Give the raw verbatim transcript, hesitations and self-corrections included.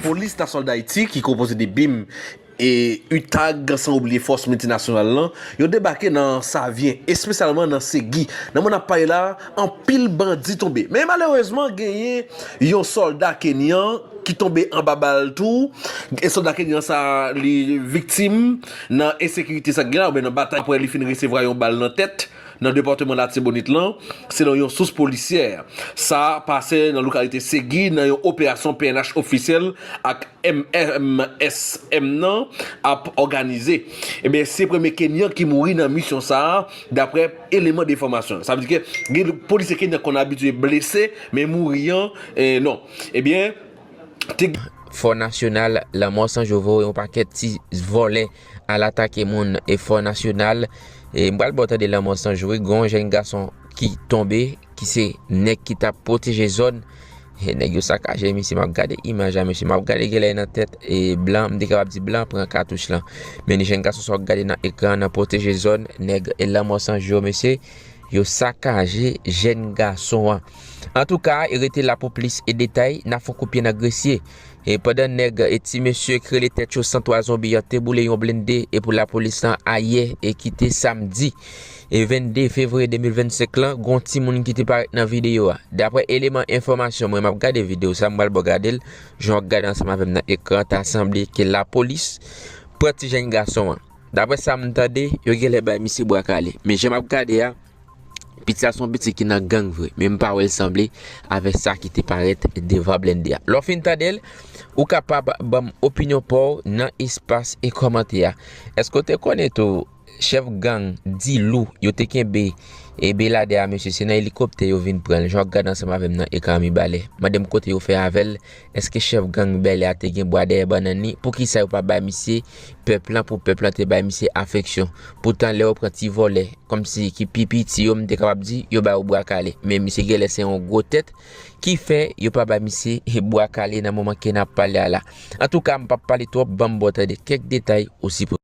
Polis Nasyonal Dayiti, ki konpoze de bim e utag, san oubliye fòs miltinasyonal lan, yo debake nan Savyen, espesyalman nan Segi. Nan moman n ap pale la, anpil bandi tonbe. Men malerezman, genyen yon sòlda kenyan ki tonbe anba bal tou. E sòlda kenyan sa, li viktim nan ensekirite sa k gen la, oubyen nan batay, apre li fin resevwa yon bal nan tèt nan depatman Latibonit lan, selon yon sous polisyè. Sa pase nan lokalite Segi, nan yon operasyon P N H ofisyèl ak M M S M nan ap òganize. Ebyen, se premye kenyan ki mouri nan misyon sa a, dapre eleman de enfòmasyon. Sa vle di ke gen polisye kenyan konn abitye blese, men mouri an, eh, non. Ebyen, te Fò Nasyonal, Lanmò San Jove, yon pakèt ti vòlè al atake moun e Fò Nasyonal. E m pral ba w tande Lanmò San Jove, gen yon jèn gason ki tonbe, ki se nèg ki t ap pwoteje zòn. E nèg yo sakaje misye, m ap gade imaj la, mesye, m ap gade genlè nan tèt e blan, m te kapab di blan pran katouch lan. Men ni jèn gason sa w ap gade nan ekran nan pwoteje zòn, nèg e Lanmò San Jove, mesye, yo sakaje jèn gason an. Antouka, e rete la pou plis e detay, n ap fè yon kout pye nan Gresye. E pandan nèg e ti mesye ki rele tèt yo san twa zonbi an te boule yon blende e pou lapolis lan ayè e ki te samdi e vennde fevriye de mil vennsenk lan, gon timoun ki te parèt nan videyo a. Dapre eleman enfòmasyon mwen, m ap gade videyo sa, m pral ba w gade l, jan w ap gade ansanm avè m nan ekran, ta sanble ke lapolis pran ti jèn gason an. Dapre sa m tande, yo genlè bay misye bwa kale. Men jan m ap gade a, piti a se yon piti ki nan gang vre, men m pa wè l sanble avè sa ki te parèt devan blende a. Lè w fin tande l, ou kapab ban m opinyon pa w nan espas e kòmantè a. Èske w te konnen tou, chèf gang Dilou yo te kenbe e Beladè a, mesye, se nan elikoptè yo vin pran l, jan w ap gade ansanm avè m nan ekran, Mibalè. Mande m kote yo fè avè l, èske chèf gang Mibalè a te gen bwa dèyè bannann li? Poukisa yo pa bay misye pèp lan, pou pèp lan te bay misye afeksyon? Poutan lè yo pran ti vòlè, kòmsi ki pi piti yo, m te kapab di, yo ba yo bwa kale. Men misye genlè se yon gwo tèt, ki fè yo pa ba misye bwa kale nan moman ke n ap pale a la. Antouka, m p ap pale twòp, ban m ba w tande kèk detay osi pou